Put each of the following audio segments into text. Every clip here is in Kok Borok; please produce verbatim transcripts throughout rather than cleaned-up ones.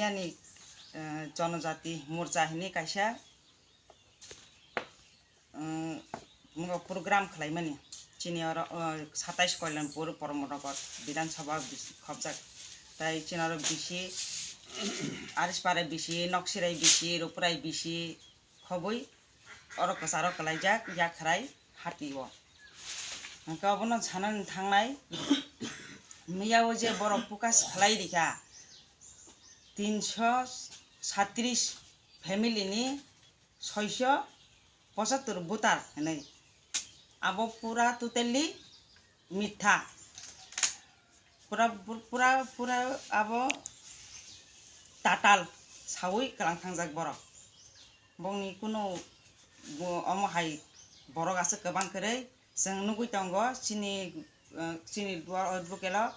Ani, eh, Jonojati Morcha hinwi kaisa, eh, program khlaimani. Chini oro, eh, satais Koilanpur Poromnagar Bidhan Sabha bisi khobjak. Tai chini oro bisi, Arispara bisi, Noksirai bisi, Rupurai bisi, khobwi oro kwcharo kwlaijak Yakhrai hati o. Hwnkhe obono sanani thangnai, miya o je borok focus khlai rikha, tinso satris family ni soiso pochattor voter hinwi. Abo pura totally mitha. Pura, pura, pura abo tatal sawi kwlang thangjak borok. Bongni kunu bo-, omo hai borok aswk kwbang kwrwi chwng nugwi tongo. Chini, eh, chini dua-, o bukelo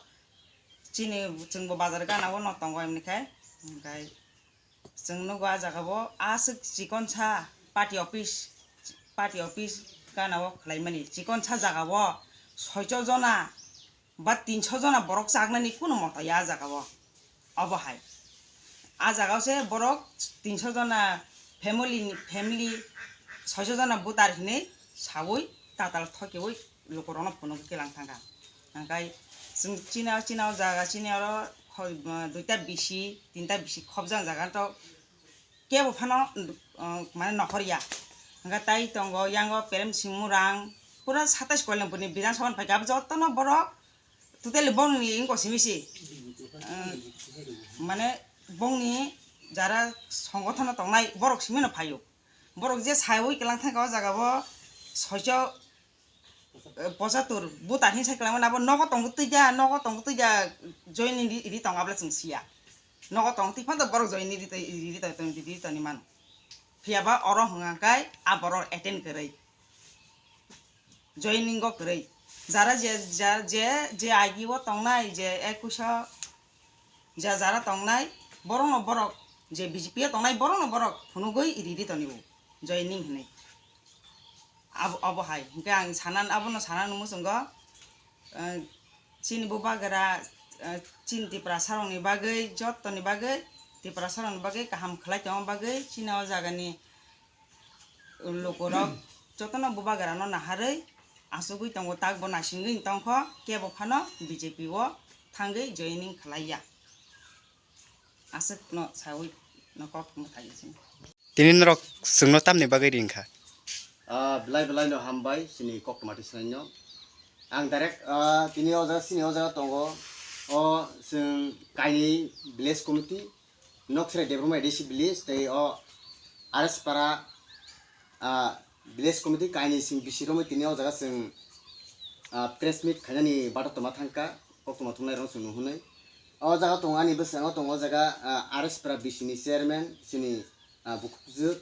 chini chwngbo bazar gana o no tongo hwnwi khai. Hwnkhe chwng nugo a jaga o aswk chikonsa party office, party office gana o khlaimani. Chikonsa jaga o soicho jona ba tinso jona borok chaknani kunu mota ya a jaga o. Obo hai. A jaga o se borok tinso jona family ni, family soicho jona voter hinwi sawi tatal thokiwi lukurokno phunuk kilang thangkha. Hwnkhe chwng chini, chini o jaga chini oro khoi, duita bisi, tinta bisi khobjak jaga to kebo phano, uh, mane nokhor ya. Hwnkhe tai tongo yango Prem Singh Murang, pura satais Koilanpur ni Bidhan Sabha ni phaikha, abo jotono borok totally bongni wngkha simi se, uh, mane bongni jara songothono tongnai borok simi no phaio. Borok je saiwi kwlang thangkha o jaga o soicho, eh, pochattor voter hinwi sai kwlangmani, abo nogo tongo twi da, nogo tongo twi da, joining ri, ri tongo abla chwng siya. Nogo tongo twi phano borok joining ri, ri, ri, ri toni mano. Phiya ba oro hwnka khe a borok attend kwrwi, joining o kwrwi. Jara je, ja-, je, je agi o tongnai, je ekush o ja jara tongnai, borokno borok, je B J P o tongnai, borokno borok phunugwi ri, ri toni o joining hinwi. Abo, obo hai. Hwnkhe ang sanan, abono sanan muchungo, eh, chini bubagra, eh, chini Tiprasa rokni bagwi, jottoni bagwi, Tiprasa rokni bagwi kaham khlai tongma bagwi, chini o jagani lukurok jotono bubagrano naharwi achugwi tongo, takbo naisingwi tongkho, kebo phano B J P o thangwi joining khlaiya. Aswkno sawi no kok mwthai se. Tini norok chwngno tamni bagwi ringkha? Ah, belai belai no hambai chini koktwma twi swnai no. Ang direct, ah, tini o jaga, chini o jaga tongo. O chwng kainwi village committee, Noksrai Debbarma A D C village, tei o R S Para, ah, village committee kainwi chwng bisi romwi tini o jaga chwng, ah, press meet khainani batok tongma thangkha, koktwma thumnairokno chwng nuhunwi. O jaga tongo ani bwskango tongo o jaga, ah, R S Para B C ni chairman chini, ah, bukhukjwk,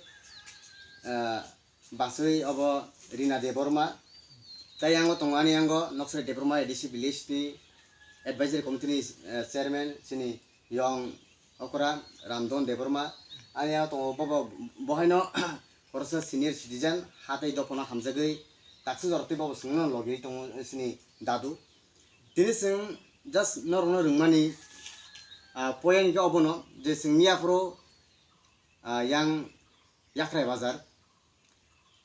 ah, Baswi obo Rina Debbarma. Tei yango tongo ani yango Noksrai Debbarma A D C village ni advisory committee ni, eh, chairman chini yong okra Ramdon Debbarma. Ani yango tongo bobo bohaino khoroksa senior citizen, ha tei dophano hamjagwi taksi jorok tei bobo swngno logi tongo chini dadu. Tini chwng just norokno rwngmani, ah, point khe obono je chwng miyaphuru, ah, yang Yakhrai Bazar.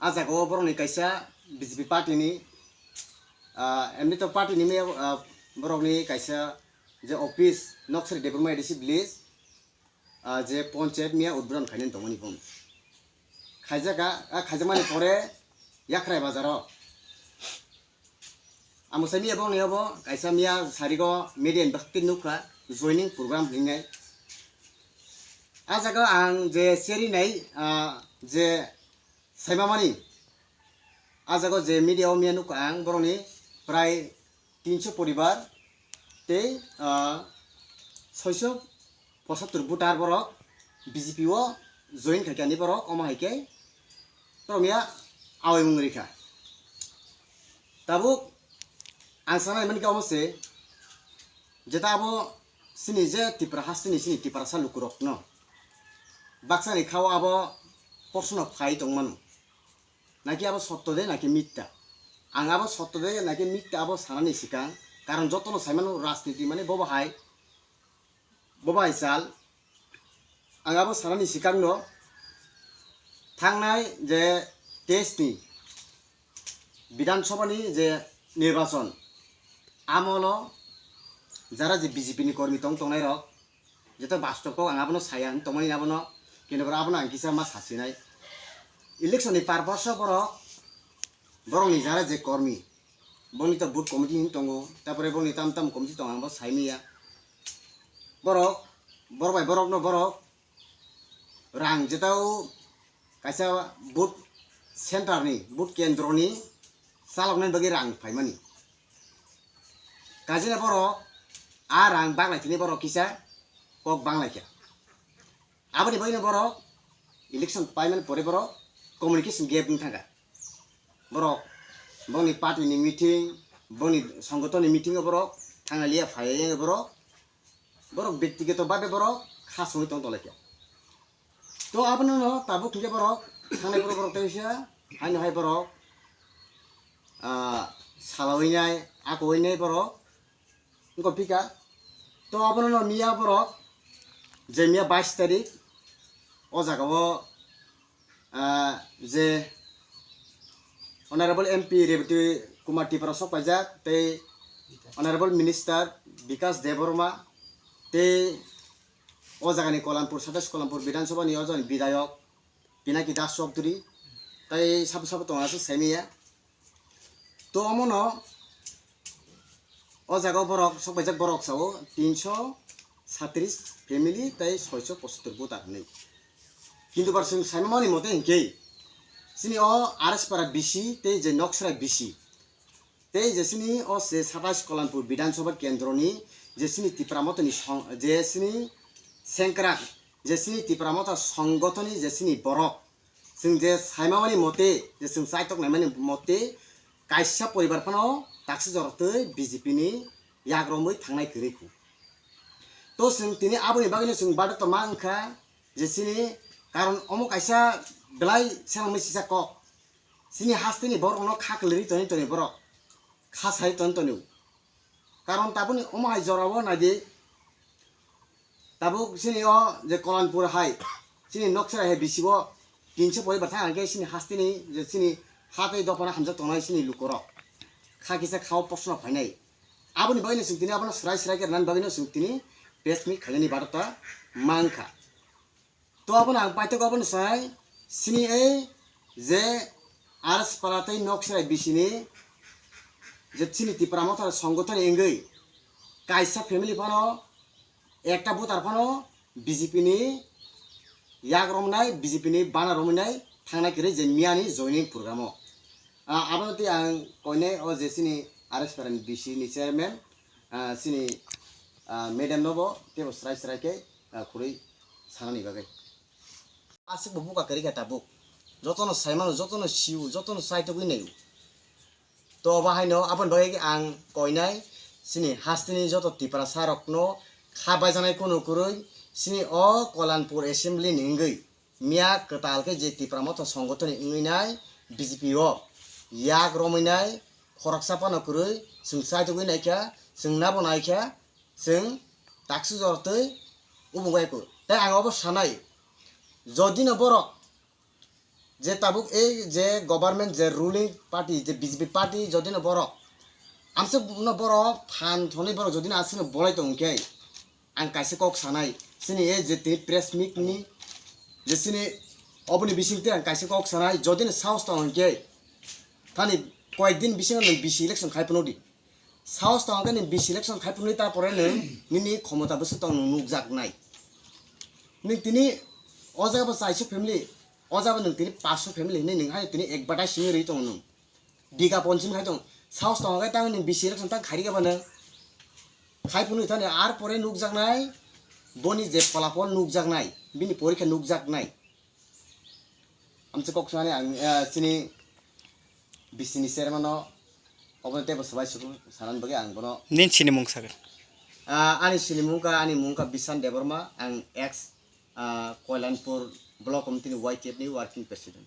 A jaga o borokni kaisa B J P party ni, ah, emni to party ni maya, ah, borokni kaisa je office Noksari Debbarma A D C village, ah, je ponchayat miya udbodon khainani tongmani phone. Khaijak a, a khaijakmani pore Yakhrai Bazar o. Ang bo sai miya bongni obo kaisa miya sarigo media ni bakti nukha joining program hinwi. A jaga ang je cheri nai, ah, je saimamani, a jaga je media o miya nukha ang borokni prai tinso poribar tei, ah, soiso pochattor voter borok B J P o join khaikha ni borok, omo hai khe borok miya awi mung rikha. Tabuk ang sanai mankha omo se, jeta abo chini je Tipra hasteni chini Tiprasa lukurokno baksani khao abo porsono phai tongmano. Naki abo sotto de, naki mitta? Ang abo sotto de, naki mitta abo sanani sikang, karon jotono saimano rajniti mane bobo hai, bobo hai sal, Ang abo sanani sikangno thangnai je test ni Bidhan Sabha ni je nirbachon amolo jara je B J P ni kormi tong tongnai rok jeto bastop kok ang abono saya hin tongmani abono kintu abono ang kisa ma sasinai election ni purpose o borok borok ni jara je kormi boni to booth committee hin tongo tapore boni tam tam committee tong ang bo saimaya borok borok bai borok no borok rang jetao kaisa booth center ni booth kendro ni chaloknani bagwi rang phaimani. Kajina borok a rang baglaithani borok kisa kok banglaikha. Aboni bagwino borok election paimani pore borok communication gap wng thangkha. Borok boni party ni meeting, boni songoton ni meeting o borok thangna liya phaiya borok, borok bektigoto babe borok kha songwi tong tonglaikha. To abono no tabuk hwnkhe borok thangnai borok borok teisa haino hai borok ah, salawinai akoinai borok wngkha phika. To abono no miya borok je miya bais tarik o jaga o ah, je Honorable M P Rebati Kumar Tripura sok paijak tei Honorable Minister Bikas Debbarma tei o jagani Kolanpur, Satais Kolanpur Bidhan Sabha ni o jagani Bidhayok Pinaki Das Chowdhury tei sabo sabo tongo aswk saimaya. To omono o jaga o borok sok paijak borok sao tinso satris family tei soiso pochattor voter hinwi. Kintu bar chwng saimani mote hinkhe chini o R S Para B C tei je Noksrai B C tei je chini o je Satais Kolanpur Bidhan Sabha Kendroni je chini Tipra Mothani song-, je chini sengkrak, je chini Tipra Motha songothoni je chini borok, chwng je saimamani mote, je chwng chaitok naimani mote, kaisa poribar phano taksi jorotwi B J P ni yak romwi thangnai kwrwi khu. To chwng tini aboni bagwino chwng badak tongma wngkha je chini karon omo kaisa belai selengmani sisa kok. Chini hasteni borokno kha kwlwrwi toni toni borok. Kha sai toni toni. Karon tabukni omo hai jorao naidi. Tabuk chini o je Kolanpur hai, chini Noksrai hai bisi o tinso poribar thang hwnkhe chini hasteni je chini ha tei dophano hamjak tongnai chini lukorok. Kha kisa khao posno phainai. Aboni bagwino chwng tini abono swrai swrai khe rwnani bagwino chwng tini press meet khainani badak ta mankha. To abono ang paithago abono sai, chini ei je R S Para tei Noksrai B C ni je chini Tipra Motha songothoni wngwi kaisa family phano ekta voter phano B J P ni yak romnai, B J P ni bana romnai thangnai kwrwi je miyani joining program o. Ah, abono tei ang koinai o je chini R S Para ni B C ni chairman, ah, chini, ah, madam no bo teibo srai srai khe, ah, khurui sanani bagwi. Aswk bo buka kwrwi kha tabuk. Jotono saimano, jotono siu, jotono saitugwi naio. To obo haino aboni bagwi ang koinai chini hasteni joto Tiprasa rokno kha baijaknai kunu kwrwi chini o Kolanpur assembly ni wngwi miya kwtal khe je Tipra Motha songothoni wngwi nai B J P o yak romwi nai khoroksa phano kwrwi chwng chaitugwi naikha, chwng nabo naikha. Chwng taksi jorotwi ubung bai kho. Tei ang obo sanai, jodi no borok je tabuk ei je government je ruling party je B J P party jodi no borok amsa no borok phan thonwi borok jodi no aswk no bolai tong khe ang kaisa kok sanai chini ei je tini press meet ni je chini oboni bising tei ang kaisa kok sanai jodi no sahos tong khe thani koyek din bisingo nwng B C election khai phano di. Sahos tong khe ni B C election khai phunui ta pore nwng nini khomota bwswk tong nwng nukjak nai. Nwng tini o jaga bo chaisuk family, o jaga bo nwng tini pasuk family hinui nwng hai tini advertise hinui rwi tongo nwng. Biga ponchim khai tong. Sahos tong khe tang nwng B C election tang khairi khe ba nwng. Khai phunui thani ar pore nukjak nai, boni je pholapol nukjak nai, bini porikha nukjak nai. Amsa kok sanani ang, eh, chini B C ni chairman no obo tei bo swbai suku sanani bagwi ang bono. Nini sinimung sakha? Ah, ani sinimung kha, ani mung kha Bishan Debbarma, ang ex, ah, Koilanpur block committee ni Y T F ni working president.